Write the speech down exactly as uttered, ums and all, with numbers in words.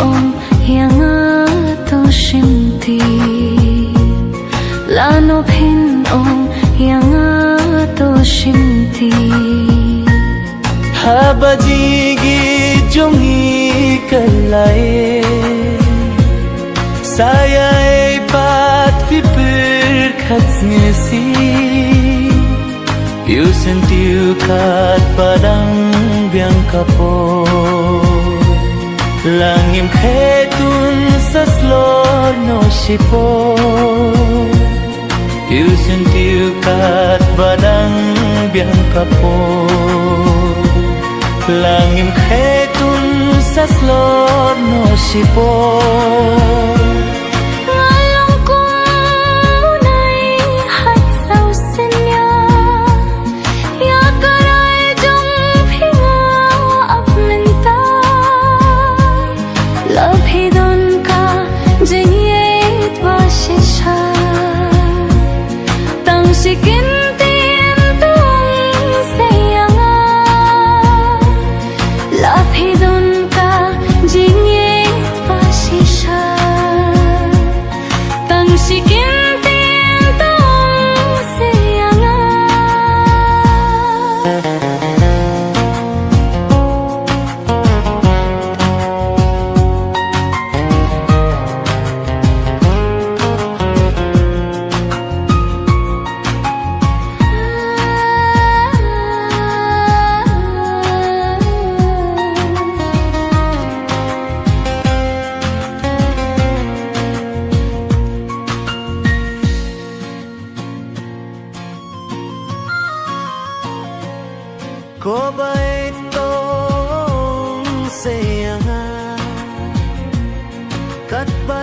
ong ïa nga to shim tip. Lano phin ong ïa nga to shim tip. Haba jingïeit jong ngi ka la ïeh, sa ïai pat phi pyrkhat sngewsih. Phi u syntiew katba dang biang ka por. La ngim khein tun sa slor noh shipor. Phi u syntiew katba dang biang ka por. La ngim khein tun sa slor noh shipor. Nga long kum u nai hat saw synñia. Ïa ka rai jong phi nga ap mynta. La phi don ka jingïeit ba shisha. Tang shi kyntien to ong sei ïa nga. La phi don ka jingïeit ba shisha. Tang shi kyntien to ong sei ïa nga. Ko bait tong sayang, katba